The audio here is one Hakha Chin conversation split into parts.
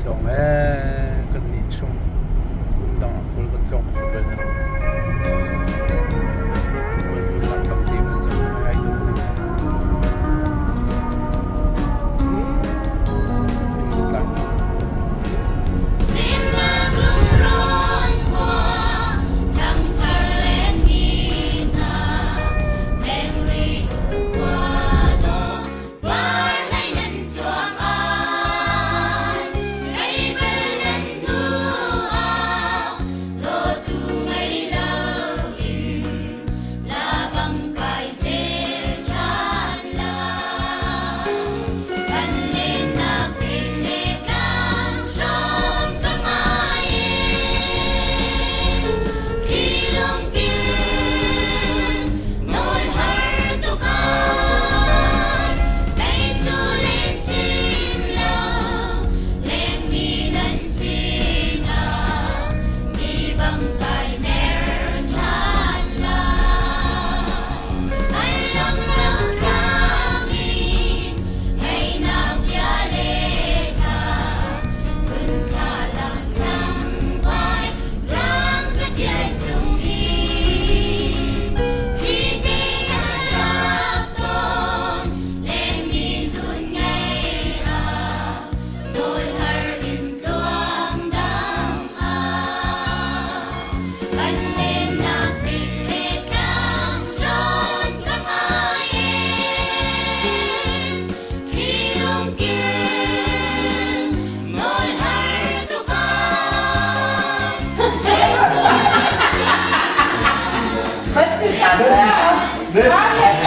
tlawng ee kan nih chung kum dang ah khual kan tlawng kho bal lo. Kan khual tlawnnak lam te kan zoh ngai ai dawh ning. Lung tlang.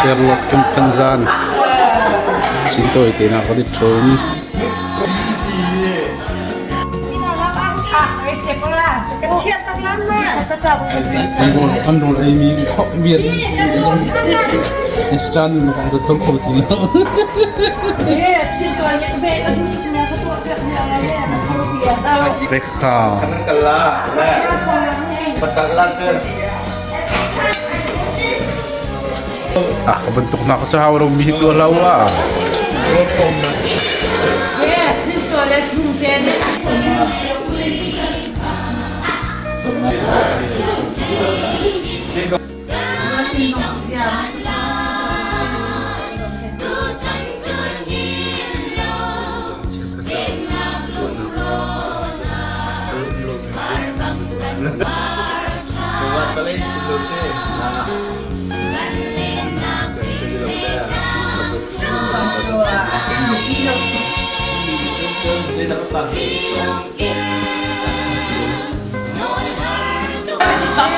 Sherlock tum phan zan sin tawi te na ka dit thum. An rawl ei mi biar Instan kan ta thol kho ti lo. Rekha. Ah, ka bantuk na ka cha ro mi tu lo ah.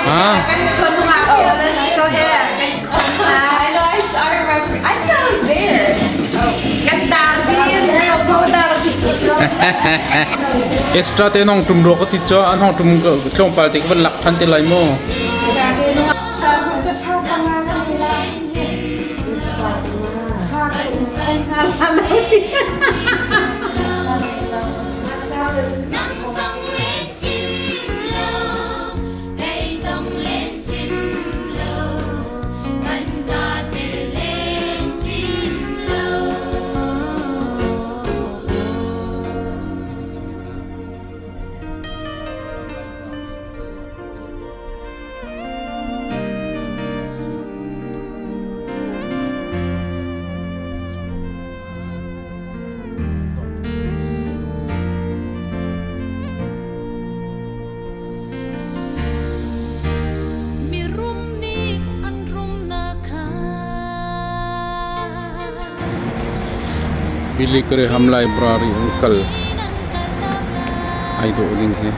Ha? Extra te nong tum ro ka ti cho an hong tum tlawmpal te ka van lak than te lai mu. Billy Graham Library an kal ai dawh ding hi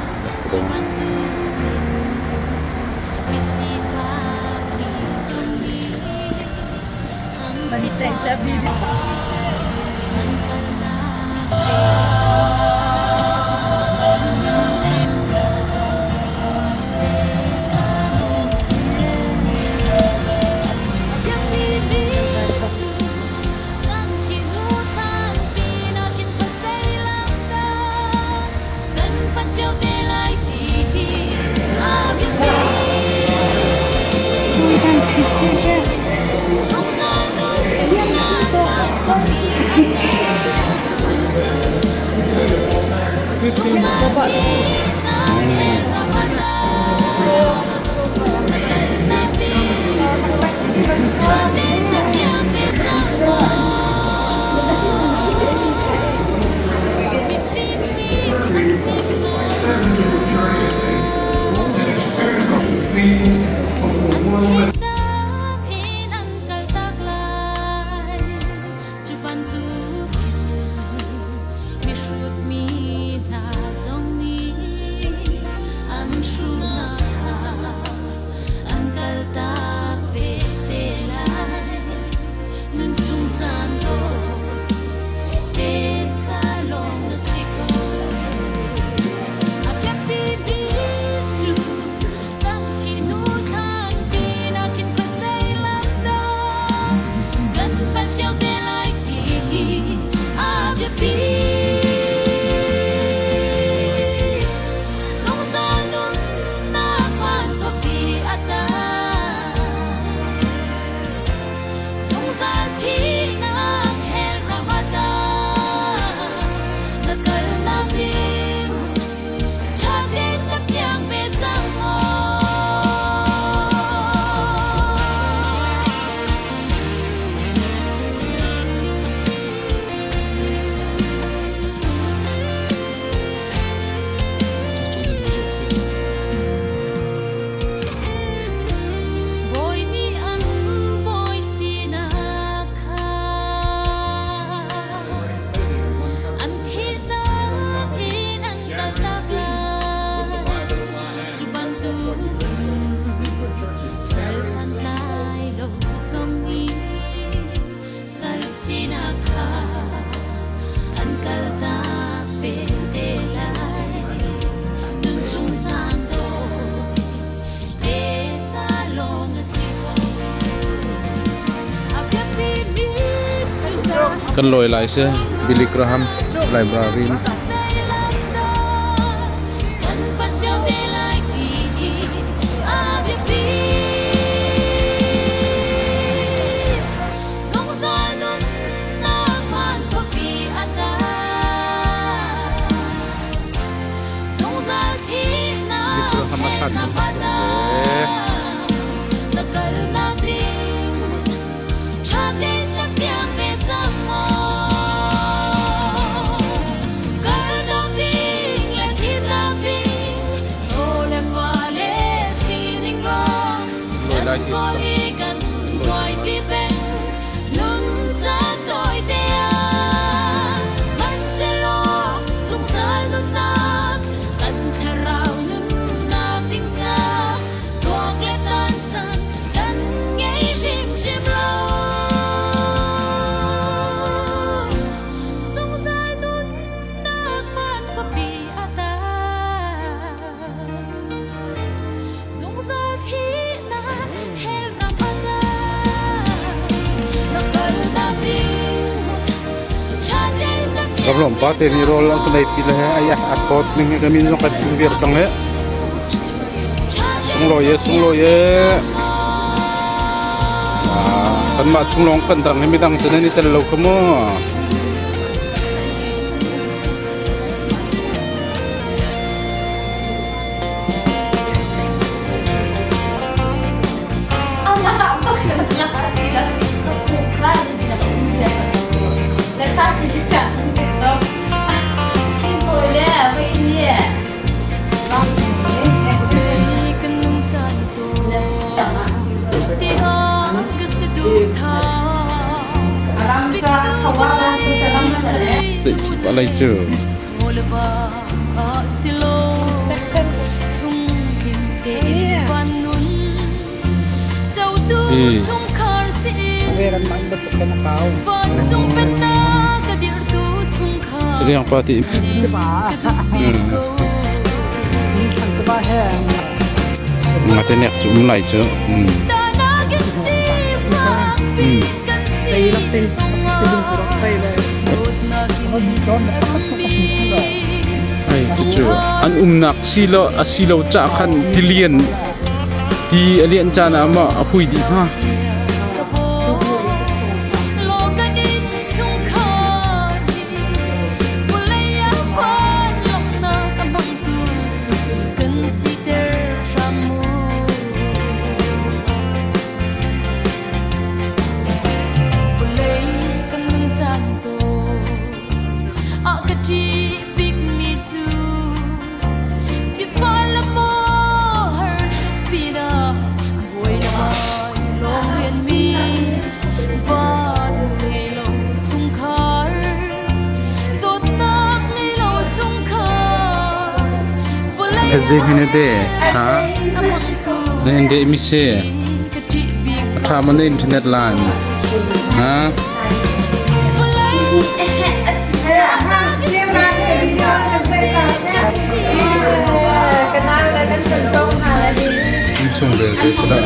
Kan lawi lai si Billy Graham Library in. Ramlawm pa te nih rawl an kan ei pi le he ai a thawt ning hi ka min zong kan ping viar cang he. Sunglawi e sunglawi e. Kanmah chung lawng kan dang hi midang cu nan i tel lo kha mu. Alai cu. Riang pa ti. Ngate nek cu um lai cu. Ai cucu an umnak silo a silo ca khan tilian ti a lian caan ah maw a hui dih hnga. Phezze hmene ha? Na in de mi si. A tha ma na internet line. Ha? Chung bel te sila.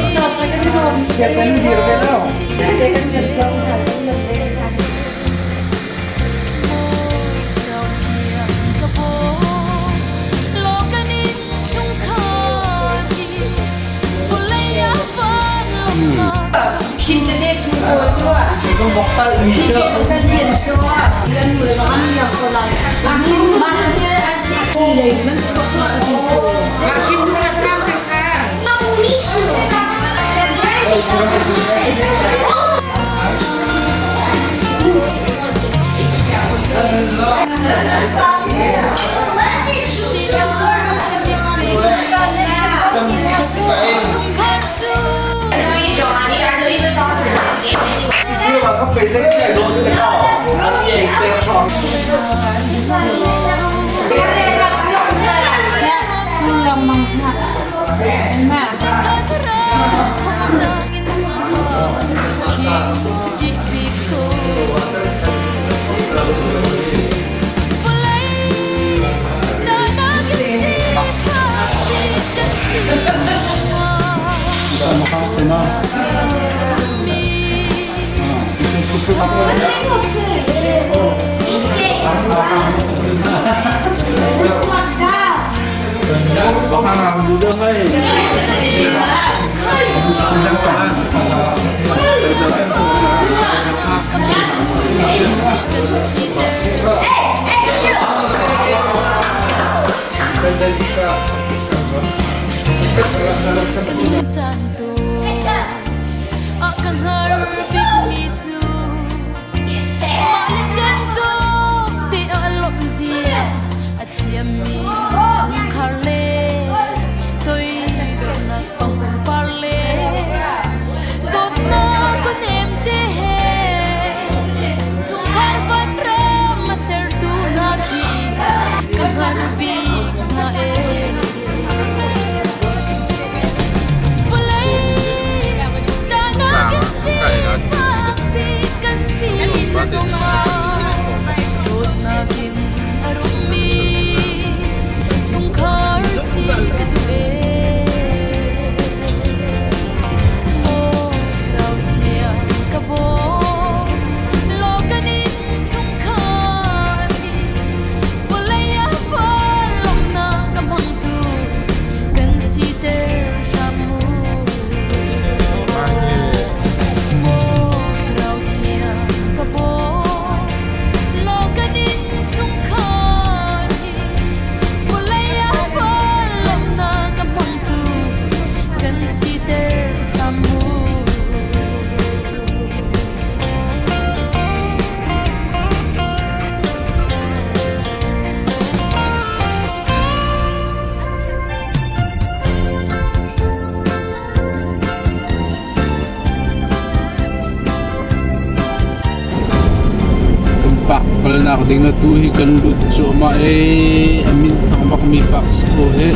Pak kalnak ding na tu hi kan lut cuahmah i a min thang bak mi pak si ko hi.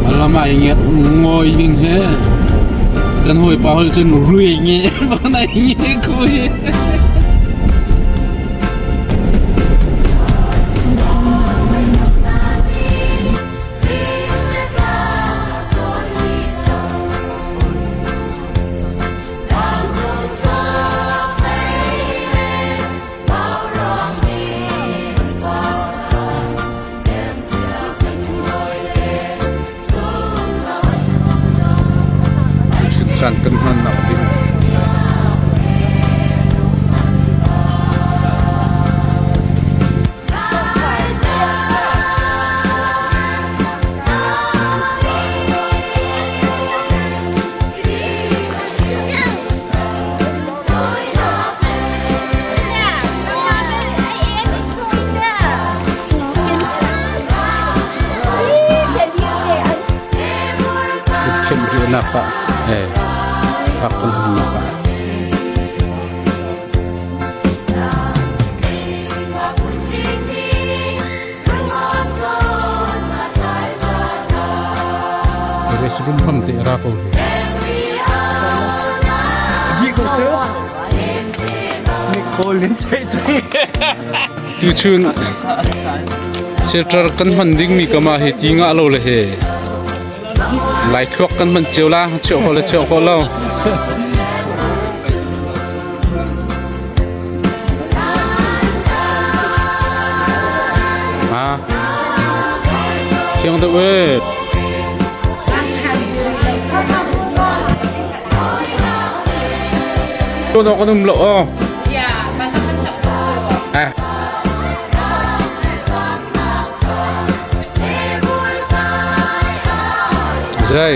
Alama i nget ngoi ning he. Kan hawi pa hol cun rui nge bak nai nge ko hi. Caan kan hmannak ding. Kutkhemh ah pak kan hmannak ah. Sarum hram te ra ko hi. Di ko su. Ni kawl nin chei chung. Tuchun shelter kan hman ding mi kama hi ti nga lo le he. Lai thluak kan hman cio la cheu ko le cheu ko lo. Ha. Thiang deuh e. Tuan kan um lo aw. Ah. Zai.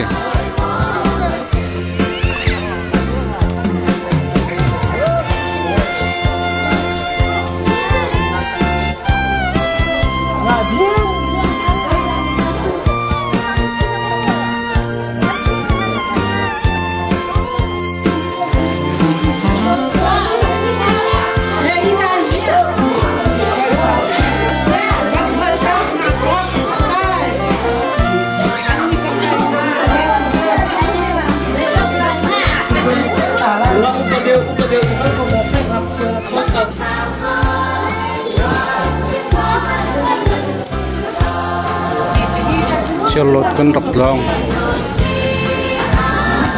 Charlotte kan rak tlawng.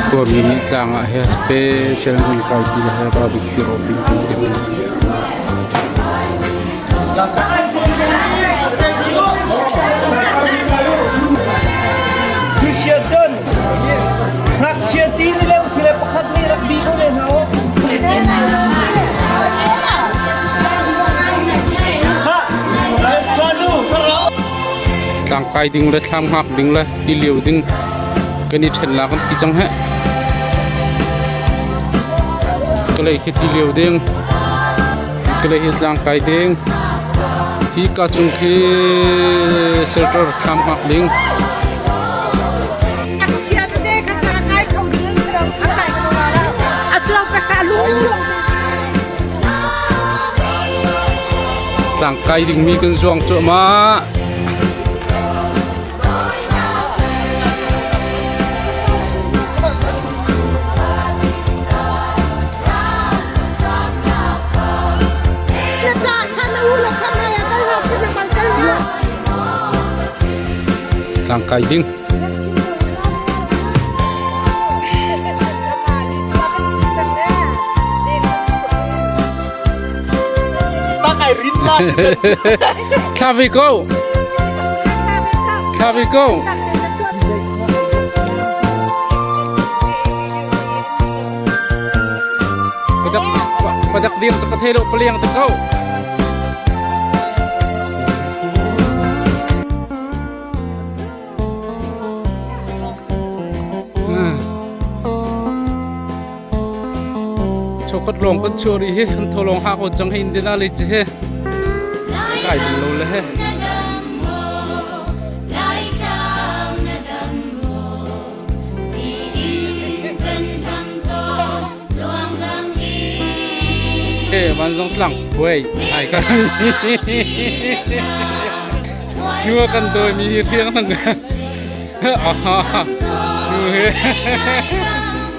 Khuami nih tlang ah he special an kai ti le he barbecue rawping kan ti. Hi cun ngakchia ti ni lo sile pakhat nih rak bi ko ne hna u. Tlangkai ding le thlam hngak ding le ti lio ding kan i ṭhen la kan ti cang heh. Kalei khi ti lio ding, kalei hi tlangkai ding, hi ka cung khi shelter thlam hngak ding. Tlangkai dingmi kan zuang cuahmah. Tlangkai ding. Thla ve ko. Thla ve ko. Padak padak dir ka thei lo paliang te ko. Chokhat lawng kan chuah rih hi an tho lawng ha ko cang hi Indiana lei ci he kai ding lo le he. Eh, vanzong tlang phuai ai ka. Nua kan doi mi hi riang nang. Aha. Nu he.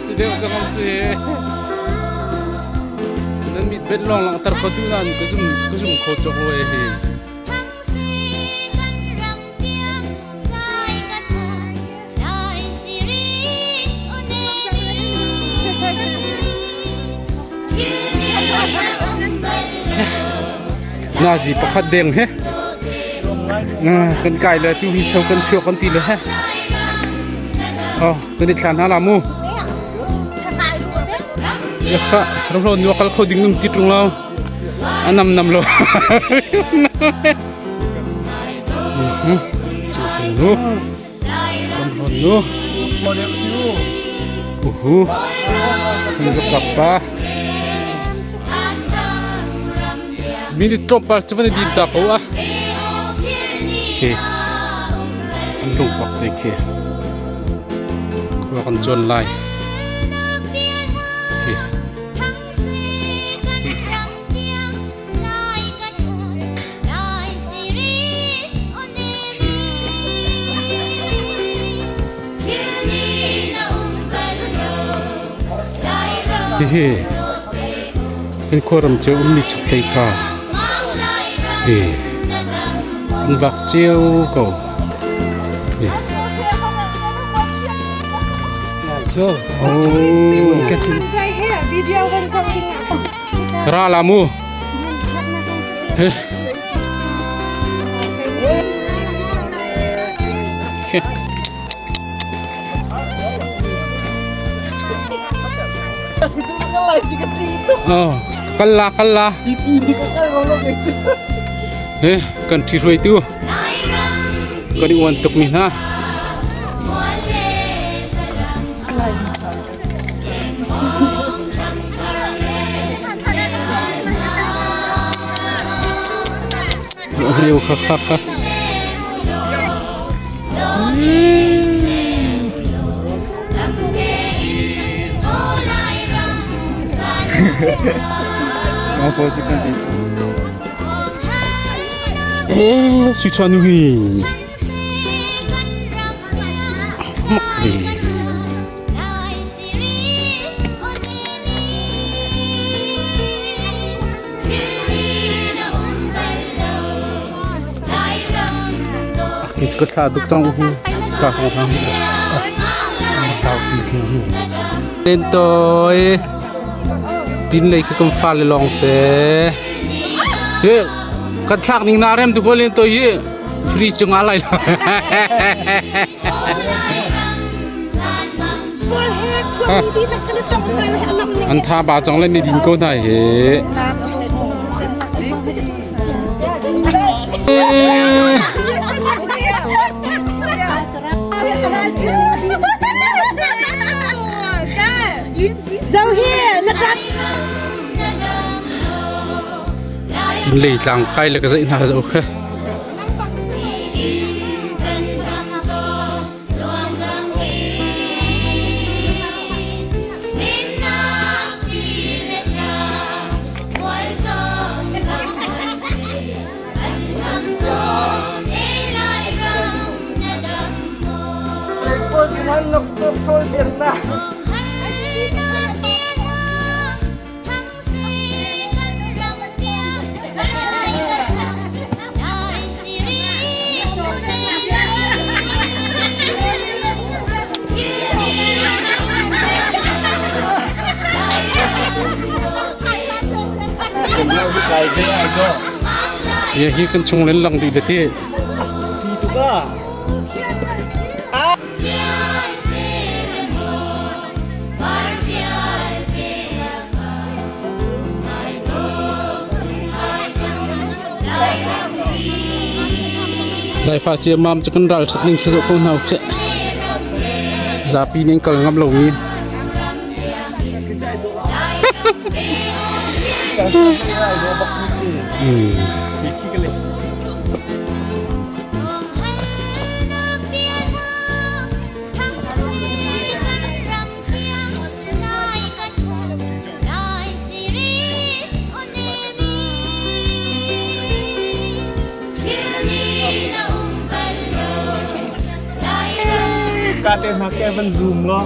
Ci deuh cang am si. Nan mit bet long lang tar ko tu nan ka zum ka zum kho chok lo e hi. Nazi pakhat deng he kan kai le tu hi cheu kan chuak kan ti le he oh kan i thlan hna la mu yakha ro nu kal kho ding num ti tung lo anam nam lo nu nu uhu chungzakap pa minute tlawmpal cu van i din ta ko a khi an lung pak te khi khua kan chuan lai khi Hihi kan khuaram cio ummi chokhlei kha hi an vak cio ko. Hi. Oh. Ra la mu. He. Oh, kal la kal la. He, kan ṭhi hruaitu. Kan i uan tuk mi hna. Riu kha kha kha. Eh, Sichuan hi. Mak ve. Ka thla duk cang hu ka hong hang chu Len toi pin lei khi kan fa le long te he kan thlak ning na rem tu ko len toi hi free chung a lai An tha ba cang le ni din ko hna hi. In lei tlang kai le ka zeih hna zo kha. Hi hi kan chung len lang dih le ti. Ti tuk ah. Laifa ciammam cu kan ral ṭhat ning khi zoh ko hna usih. Zapi nih an kal ngam lomi. Ka te hna ke van zoom lo.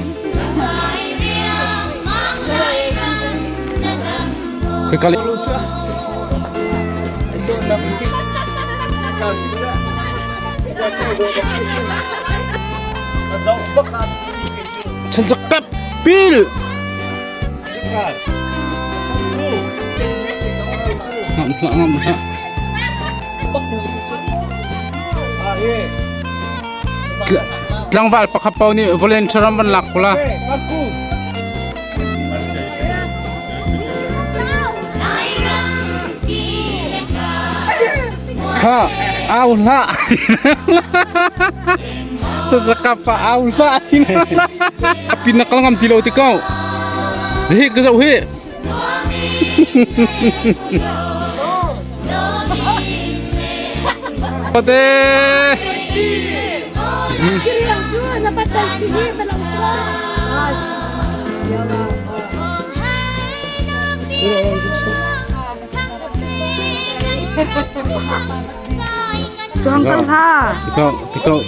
Khoi Chan kap pil. Ngam hlah ngam hlah. Tlangval pakhat pau nih volunteer an van lak kula. Ha, au hlah. Cacakap pa au hlah. Pin na kal ngam ti lo ti ko. Zihi ka zoh hi. Pate. Siriang cu na pasal si hi balang Chuang kan ha. Tikaw, tikaw.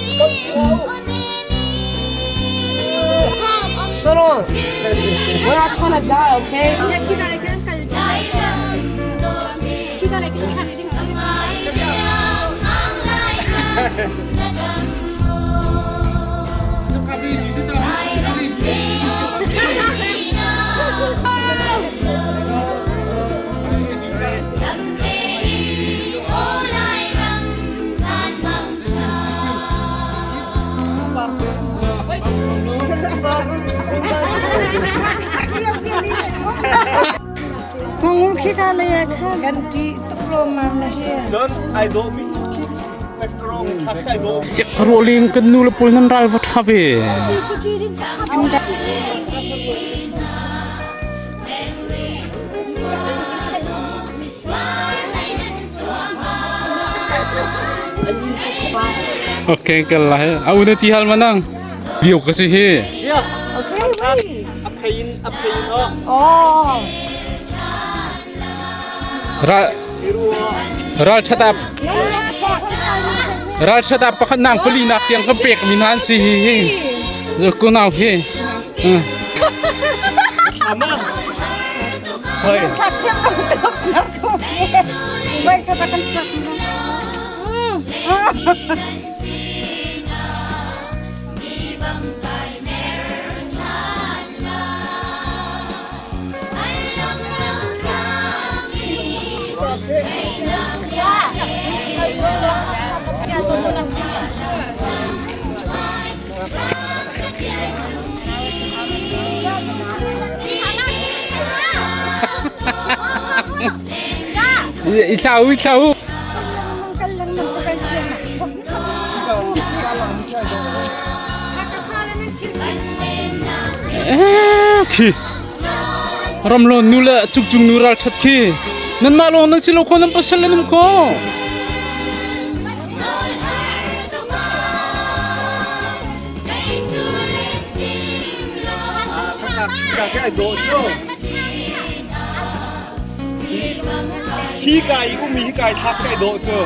Shut up. We're not trying to die, okay? Cun ai dawh mi cu khi petrol thak ai dawh. Siakro leng kan nu le pawl nan ral va tha ve. Okay, kal lai. Au na ti hal manang. Liu ka si hi. Yeah. Okay, wait. A phain a phain oh. Oh. Ral ral thatap ral thatap pakhat nang pali nak tiang kan pek mi nan si hi hi. Zo ko nau hi. Ama. Hoi. I thlau i thlau. Khi ramlo nu le cukcung nu ral that khi nan mah lawng nan si lo kho nan pasal le nan ko. Khi kai i umi hi kai thlak kai dawh cu.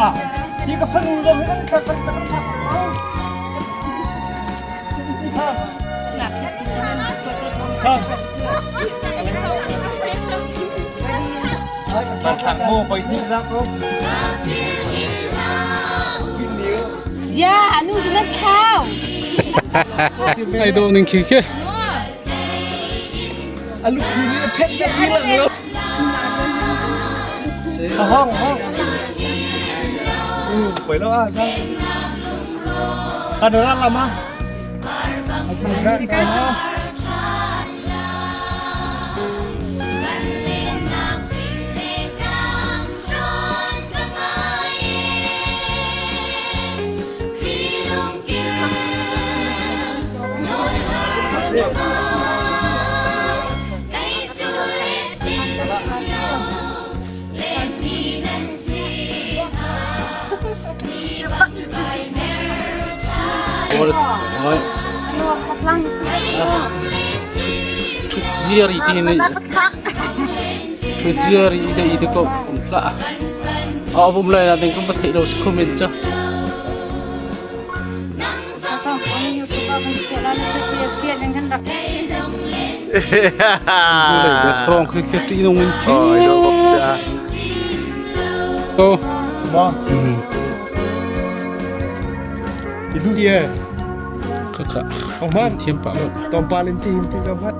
Ah, hi ka fanu zong hi kan thlak kan thlak thlak. Thlak mo poi ni za ko. Ja, nu cu nan thlau. Ai do ning khi khi. Alu khu ni phet na pi lang lo. Hong hong. Poi lo a sa. Ano ra lama? Thut ziari ti ni thut ziari de i de ko um hla a bum lai na ding ko thei lo comment cha. Rong khi khi ti nong in khi. To. Ba. Ilu dia. Kaka. Ong man. Thiam pa. Tom palin ti ti ka phat.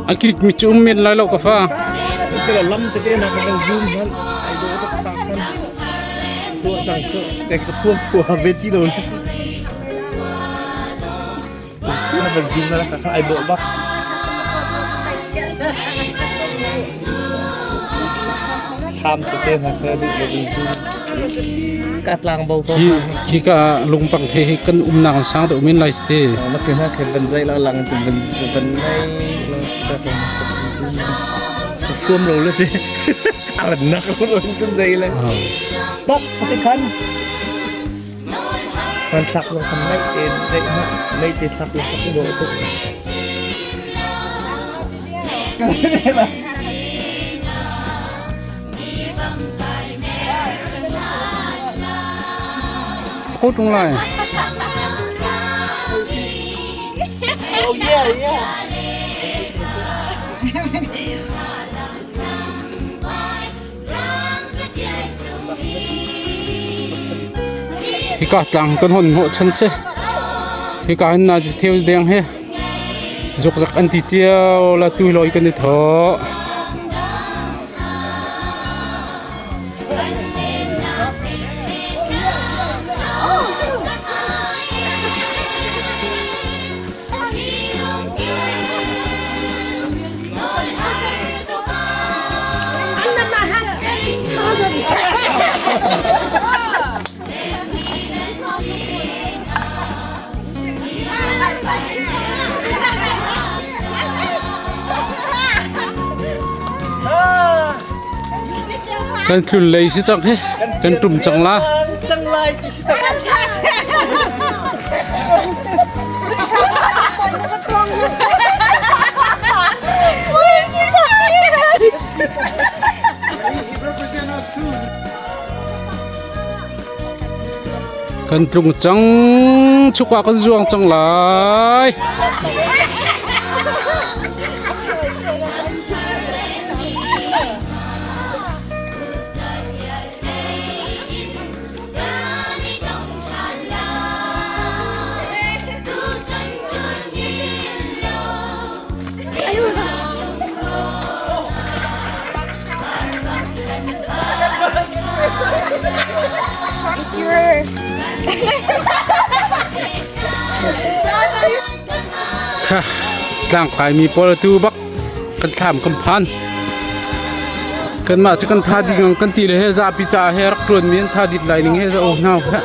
An ki mi chu men lai lo ka fa. Te la lam te te na ka zoom han. Ai do ta ta kan. Do chang chu te ka fu fu ve ti lo. Na van zoom na ka ai do bak. Sam te te na ka di lo zoom. Ka tlang bo ko. Hi hi ka lungpang he hi kan umnak an sang deuh men lai si te. Na ke na ke van zai la lang tu van van nai la ka ka ka suam lo le si. Aran nak lo kan zai le. Bak pati khan. Man sak lo kan nai te zai ma nai te sak lo ka do to. Ko tung lai. Oh yeah, yeah. Hika tlang kan hon hnawh chan si. Hika hin na theu deng hi zukzak an ti cio la tu loi kan i thawh. Kan tlun lei si cang hi kan tum cang la. Cang lai ti si cang. Kan tlung cang chukah kan zuang cang lai. Tlangkai mi pawl tu bak kan thlam kan phan. Kanmah cu kan tha ding kan ti le he zapi ca he rak tuan mi an tha dit lai ning he za o hnau he.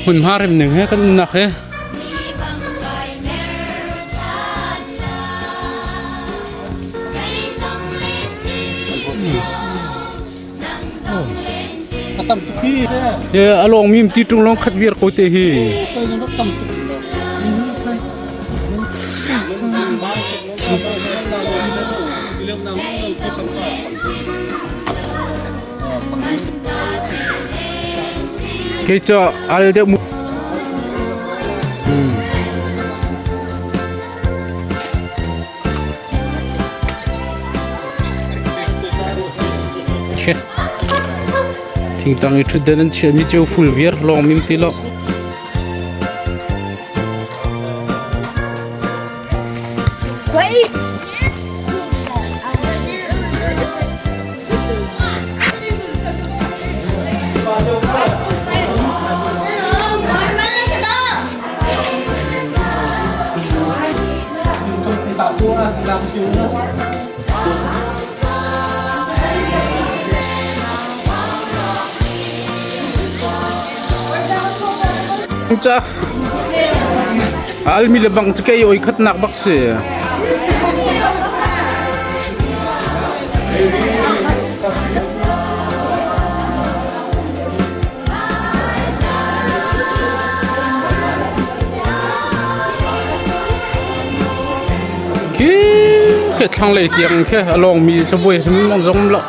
Hmunhma rem ning he kan umnak he. A lawng mi ti tung lawng khat viar ko te hi. Kei cu al deuh mu. Thingtang i ṭhutden an chiahmi cu ful viar lawng mim ti lo. Wait. Ca almi le bang cu kei oi khatnak bak si. Khi khi thlanglei tiang khi a lawngmi cabuai hrim an zong lo.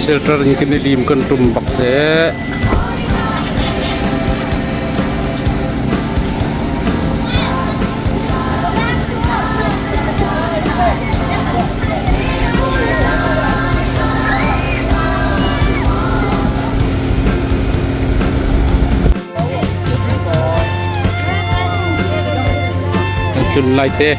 Shelter in kan i lim kan tum bak seh. tlun lai te.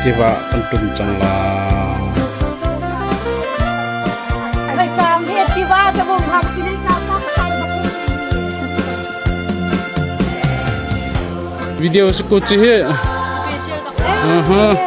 Tiva kan tum cang la. Video si ko chi hi. Uh-huh.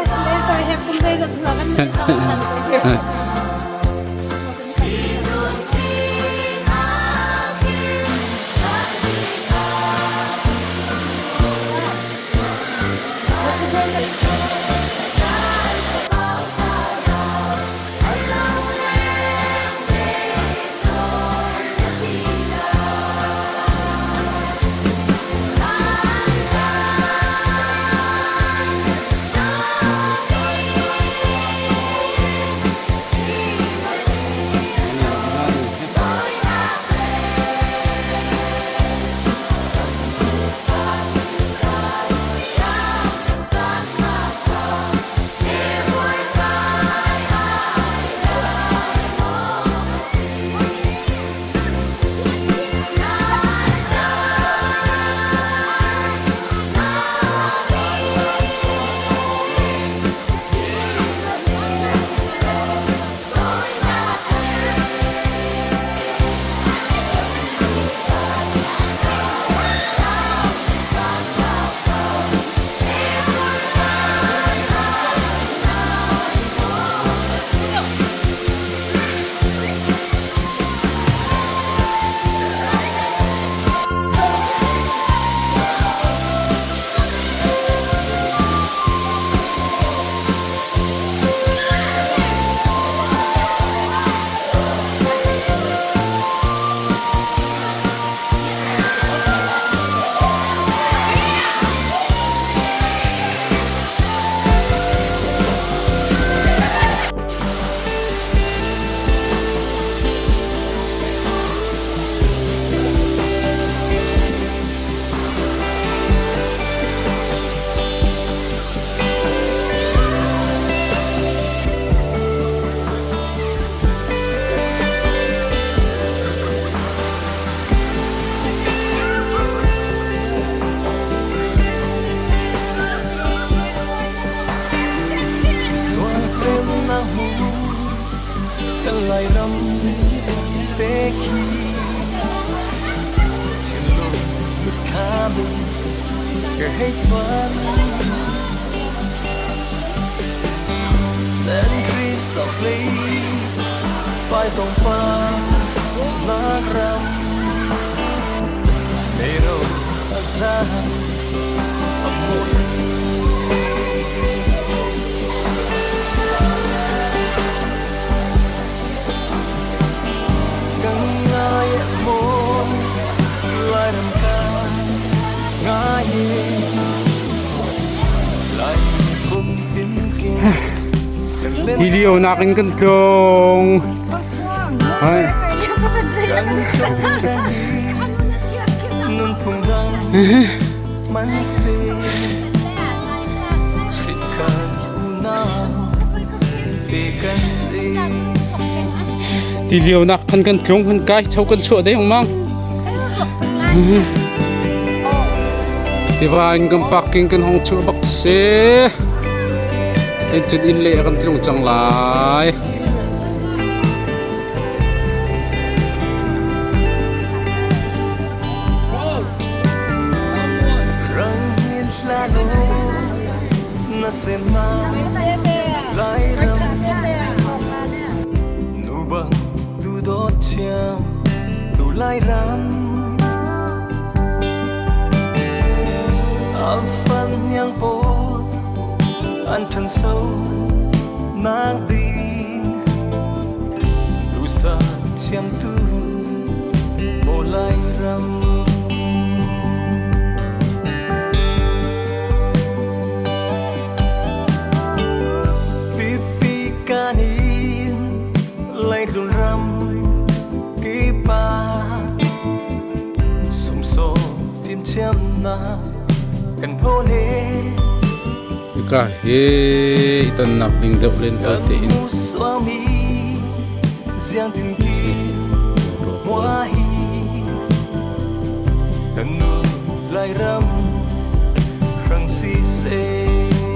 Hi lio nakin kan tlung. Hai. Ti lio nak khan kan tlung kan kai chau kan chuah deng mang. Tiva in kan parking kan hong chuah bak si. In cun inn le kan tlung cang lai. Hika hi i tonnak ding deuh len tawi tein.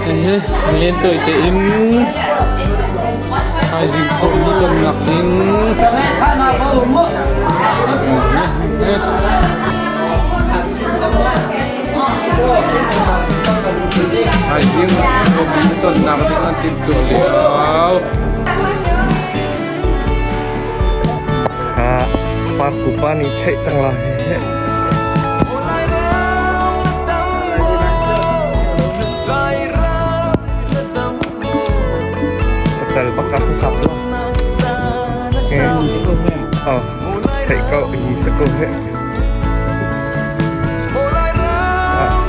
Hihi len tawi tein thaizing khawh ni tonnak ding. Thaizing ni tonnak ding an timhtuah lio. Kha parku pa nih cheih cang la. Cal bak ka kap lo. Oh, theih ko hi sa ko he.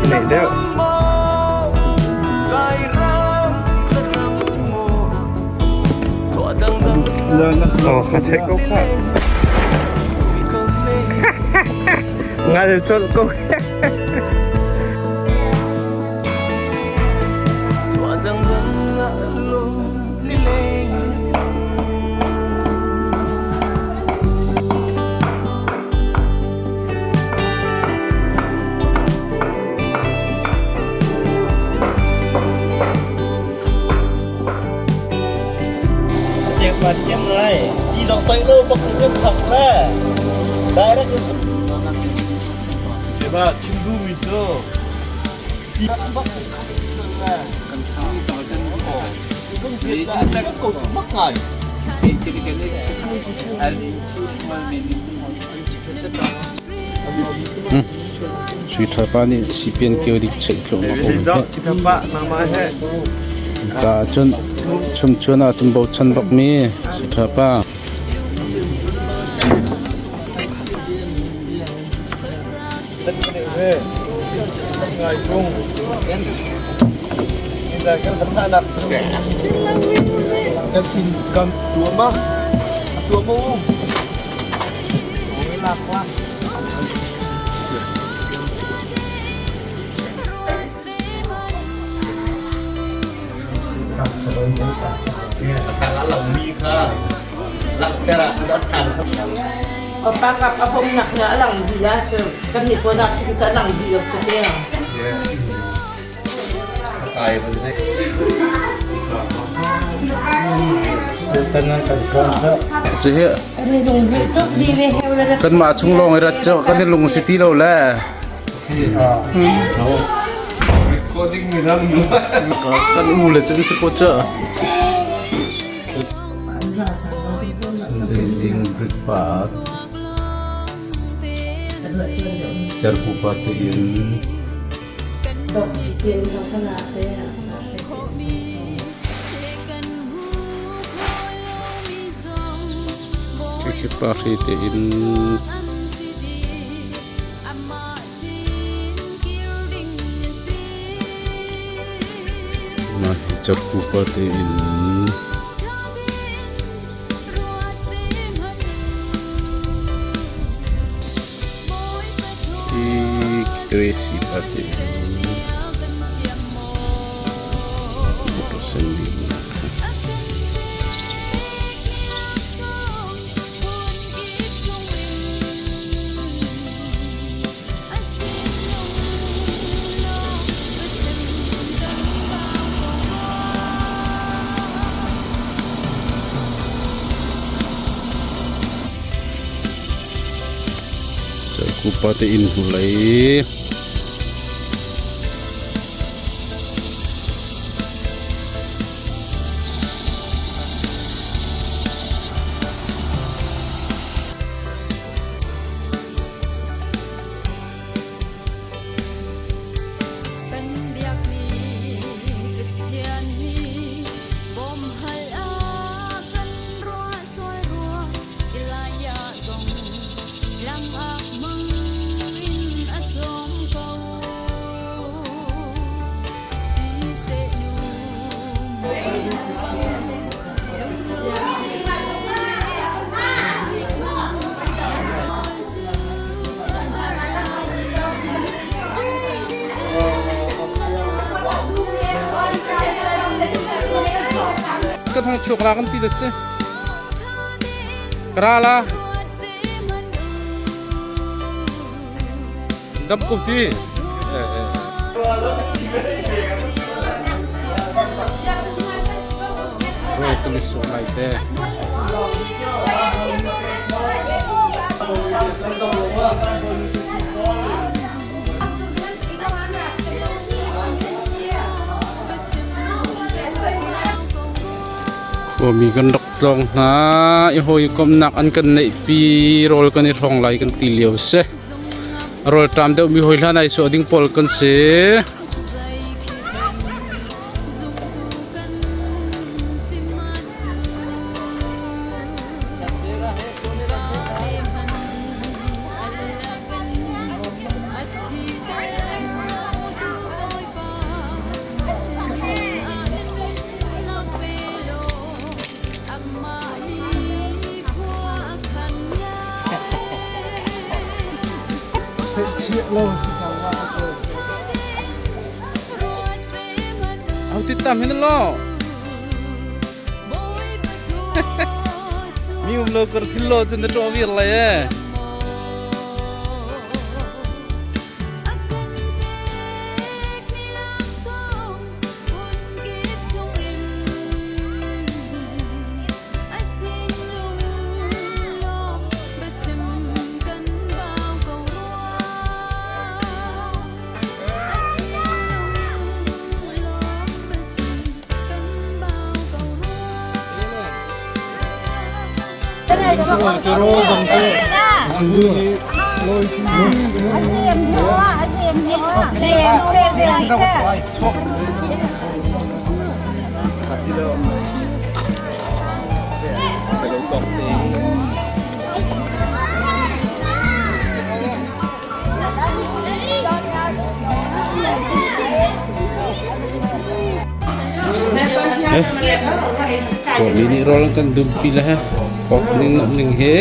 Nei deuh. Oh, kha theih ko kha. Ngal chol ko. Sui Ṭha pa nih sipian kio dik cheih thluahmah ko hih. Ka ahcun chumchuan ahcun bochan bakmi Sui Ṭha pa. Cuhi kanmah chung lawng i rat cu kan i lung si ti lo le. Kan u le cun si ko cu. Sunday zing breakfast Cerpupa tein Khikhi pahri tein Mah hi cerpupa tein Hi Tracy pa tein Pupa te inn hnulei. Kan biakmi Pathian hi bawmhal ah kan ruah sual rua. Elijah zong lam ah mang in a cawm. kan hong chuak la kan ti le si. Kra la. Dam kum ti. Rawl kan i suah lai te. Khuami kan rak tlawng hna i hawikomhnak an kan neihpi rawl kan i hrawng lai kan ti lio si. Rawlṭam deuhmi hawi hlan ai suah ding pawl kan si. Au ti tam hin lo. Mi um lo kar thil lo cun na ṭawh vir lai e. Mi nih rawl an kan dumpi le he kok ning nomh ning he.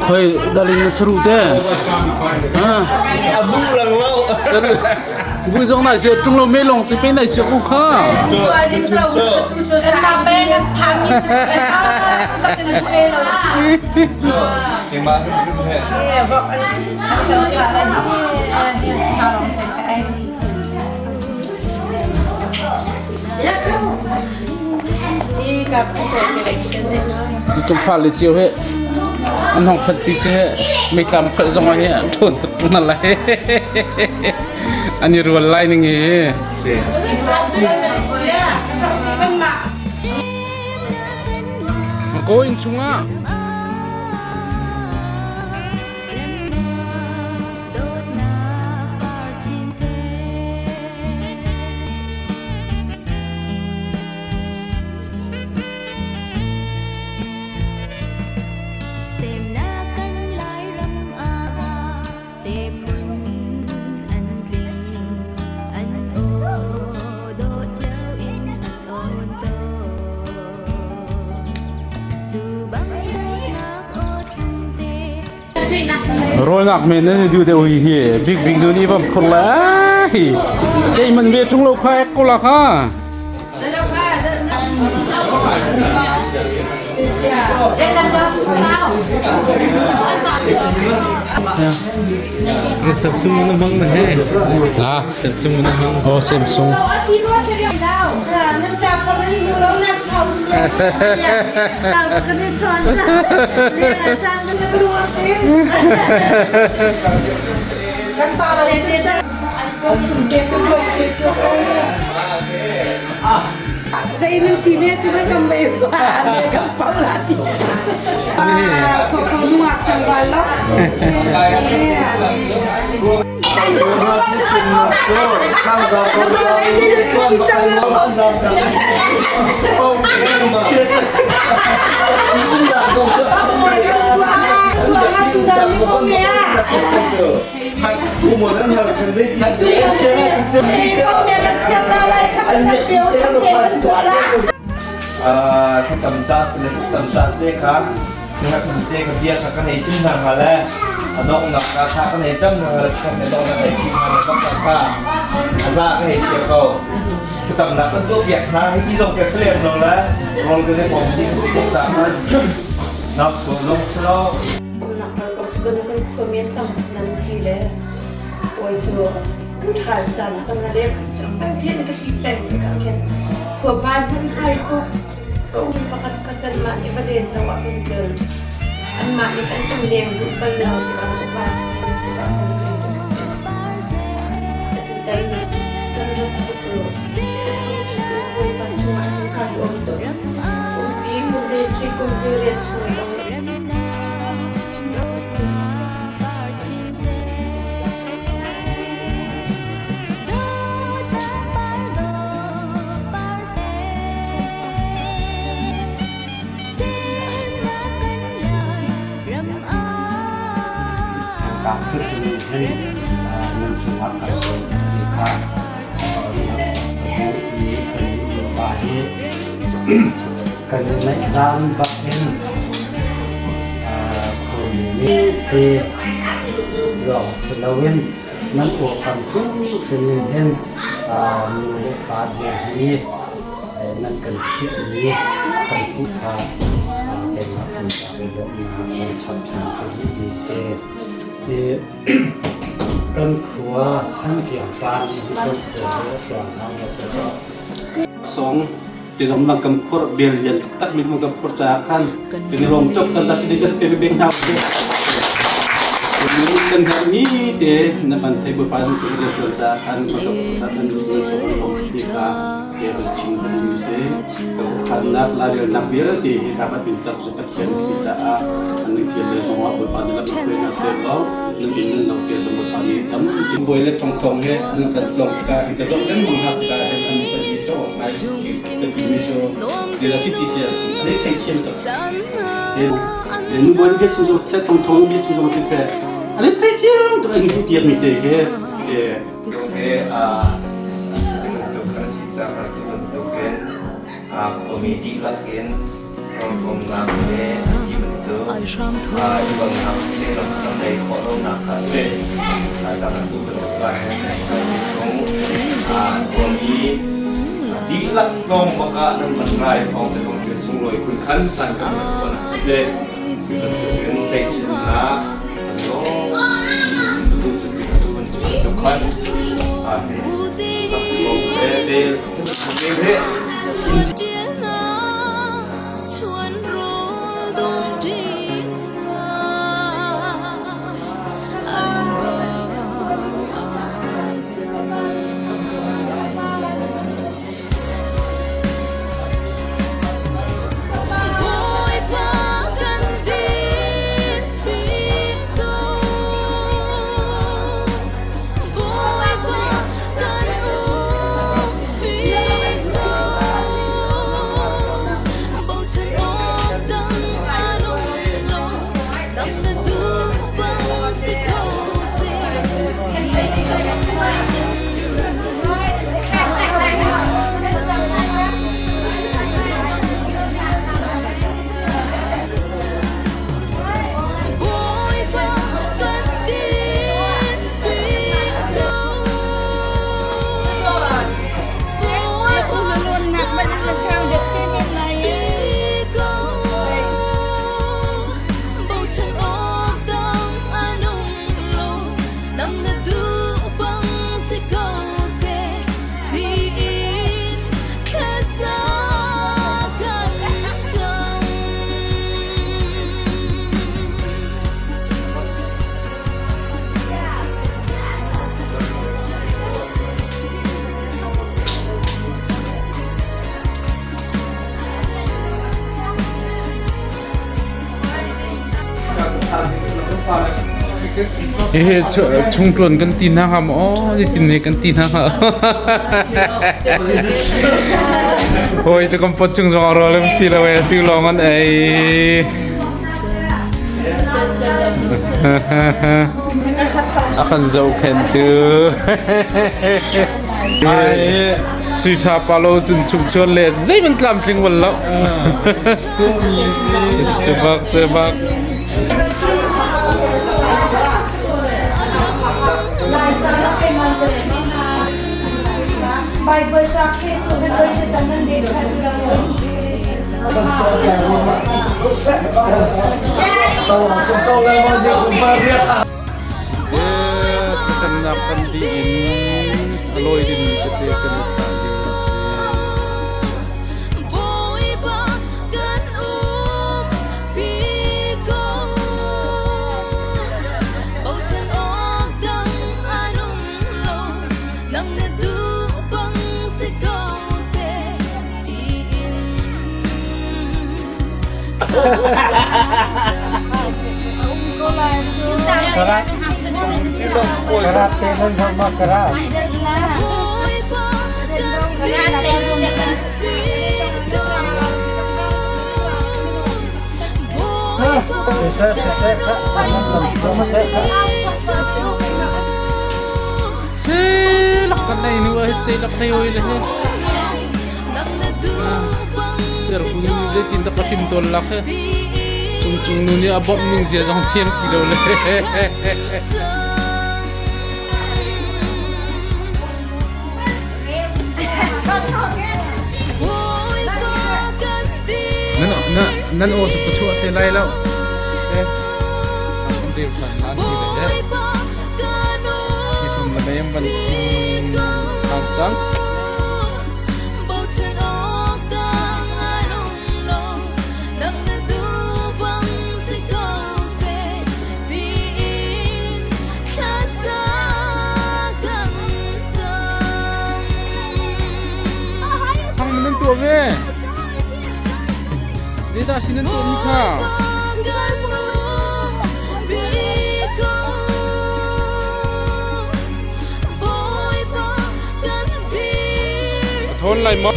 Khoi dalin na saru te. Abu lang lo. Bu zong nai sia tung lo me long ti pe nai sia ku kha. Kan fale cio he an hong that ti che he meitlam khalh zong ah hi an ṭhawn tuk na lai an i rual lai ning hi. Ko inn chungah Rawlnak men nan du deuh hi hi big big nu nih vam phur la hi kei man ve tung lo kha ek ko la kha. Samsung na hmang man he. Ha. Samsung na hmang. Oh Samsung. Zei nan ti ve cu kan mei kan pau la ti. Ko ko nungak tlangval lo. Thlacam ca si le thlacam ca te kha sihak te kha bia kha kan ei cim hna hnga le a donghnak ka kha kan ei cam hna hnga le kan a donghnak ei cim hna le bak kha a za ka hei chia ko. Thlacamnak kan tuah piak hna hi ti zong ka si lem lo le rawl kan i pom ding si tuk caah khan nak so zong si lo. Umnak kal ko si kan kan khuami an tam nan ti le kawi cu an ṭhal caan ah kan ngaleng an cang kan thian ka ti peng tikah khin khuavai hmanh hai tuk ka um pakhat khat kanmah nih va len lo ah kan cun anmah nih kan kan leng duh bal lo tikah upa tikah kan leng atu tan kan rat hi cu ka bawipa chungah hin kaa lawm tuk kumpi kum le sri kum hi rian chung zong Hin nan chungah kan rawl ti kha pa hi kan i naihzam bak in khuami nih hi lawng si loin nan awkam hrimhrim in hin nu le pa bu hi nan kan chiahmi kan phu kha keimah pumpak i lawmhnak kan chap ṭhan ka duhmi si. Kan khua Thankiang pa nih hin kan khua hi a suang hang a si. Song ti dong lang kam khur bel lian tak mi kam khur cha khan tin rom tok ka zak di ka pe beng hau te kan har mi te na ban thei bu pa nu chu le tuan cha khan ma to ta kan nu chu ko ti ka te ban chim ka mi se ko khan nak la rel nak vialte hi ka ba tin tak Pathian si caah an thiam le zongah Bawipa nih lam hruai hna seh law nan inn nan lo te zong Bawipa nih tam bawi le thongthong he an kan tlong tikah hin ka zoh lengmang hna tikah hin an kan i cawk ngai ka timi cu dila si ti si ahcun an i theithiam tuk. Nu bawi bia chung zong siseh thongthong bia chung zong siseh an i theithiam tuk an i piak mi te khi He bantuk an si cang tu bantukin khuami dihlak in Hawikomnak le ti bantuk i donnak le lam lei khawh lonak kha a si. Cang atu bantuk ah hin chung khuami dihlak zong bak ah nan van rai thawng te kong thil sunglawi khun khan caan kan hman khawhnak a si. Bantukin tlaihchannak bantuk khan Hihi chungtluan kan ti hna hnga maw? Zeitin ne kan ti hna hnga? Hawi cu kan pot chung zong a rawl an ti lo e, tu lawng an ei. A kan zohkhenhtu. Sui tha pa lo cun chung chuan le zeihmanh tlamtling bal lo. Cebak cebak. Bible ca khe tu na toi se tan nan le khan Thlacamnak kan dih in a lawi dingmi tete kan i thlah lio a si. Bawipa kan umpi ko. Bochan awk dang an um lo. Nang na duh bang si ko seh tiin. Karate nan sama karat. Bawipa kan umpi ko. Bawipa Siseh siseh kha. Siseh kha. Celak kan nei nu ah celak nei oi le he. Cerpun ni zeitin dah ka fim tawl lak he. Cung cung nu nih a bawmh ning zia zong thiam ti lo le. Nan na nan aw cu ka chuah te lai lo. Eh. Sang kan rel than lan ti le he. Miphun le mei an van thim than cang. Sang nan tuah ve. Zeidah sin nan tuahmi kha? A thawn lai maw?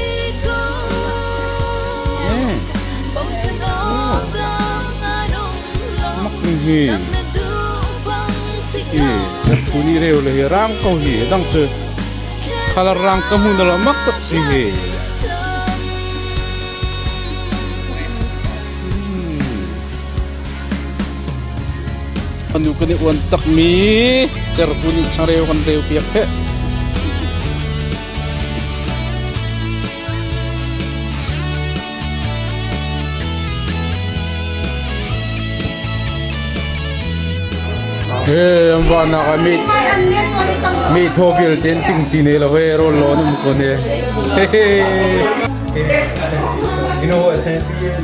Mak ning hi. Hi, phu ni reu le hi rang ko hi dang cu khalar rang ka hmu na lo mak tak si hi. Anu kan i uan takmi certu nih changreu kan reu piak he. He an va nak ah mi mi thaw vialte an ting ti ne lo he rawl lawn um ko ne. You know what tattoo is?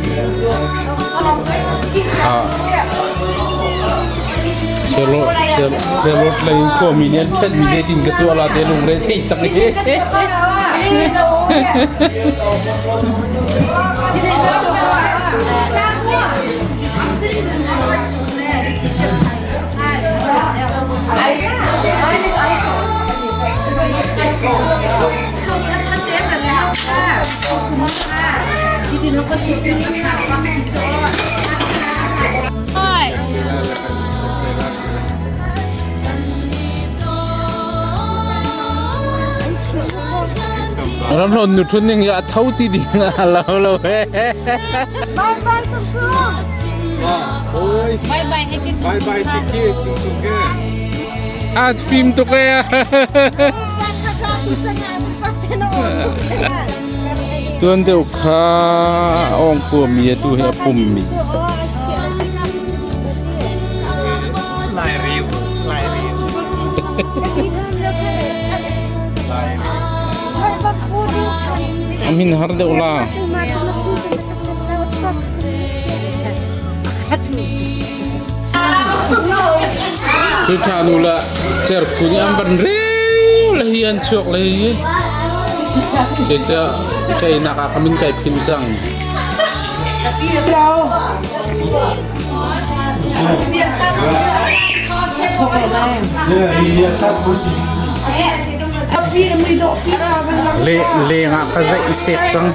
Ah. Serlot lei in khuami nih an ṭhenmi zeitin ka tuah la te lungre thei cang hi. Ramhlon nu thun ning a tho ti ding a lo lo he. Bye bye Bye bye Bye bye Tiki tung tung ke. A fim tuk e. Tuan deuh kha ong kua mi tu hi a pum mi. Lai riu, lai riu. Lai riu. Amin har deuh la. Cu ṭha nu le cerku nih an van reu le hi an chuak le hi. Kei cu ka einak ah ka min kai phin cang. Le leng ah ka zaih i sek cang.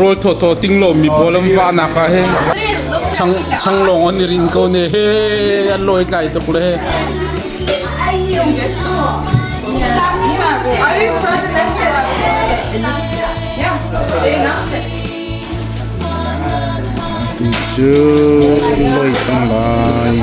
Rawl thawthaw ting lo mi pawl an vahnak ah hin chang chang lawng an i rin ko ne he an lawi tlai tuk le he. Tu cu loi cang lai.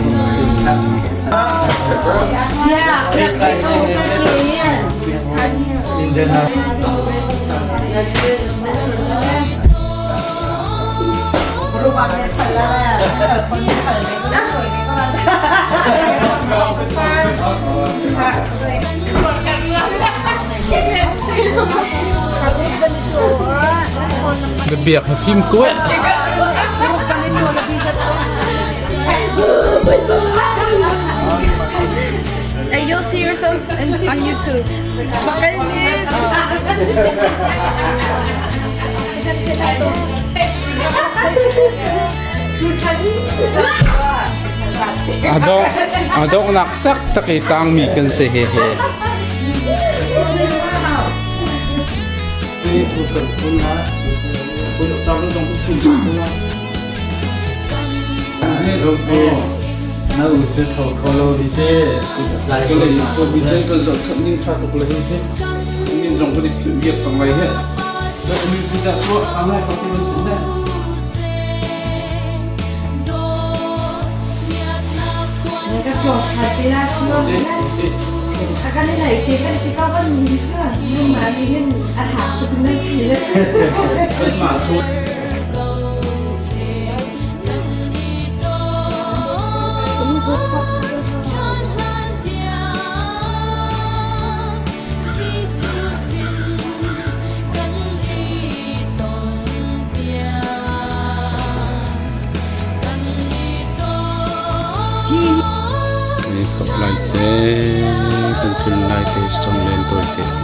Biak hi fim ko eh. Hey, you'll see yourself on YouTube. A donghnak taktak i tangmi kan si he he. Na u cu tho kho lo di te. Lai ko le ko bi te kan zoh chap ning tha tuk le hi he. Min zong kan i philh biak cang lai he. Mi puja tuah ang lai ko ti sin ne. Kan mah thu. Ni thok lai te kan thul lai te song len toi te.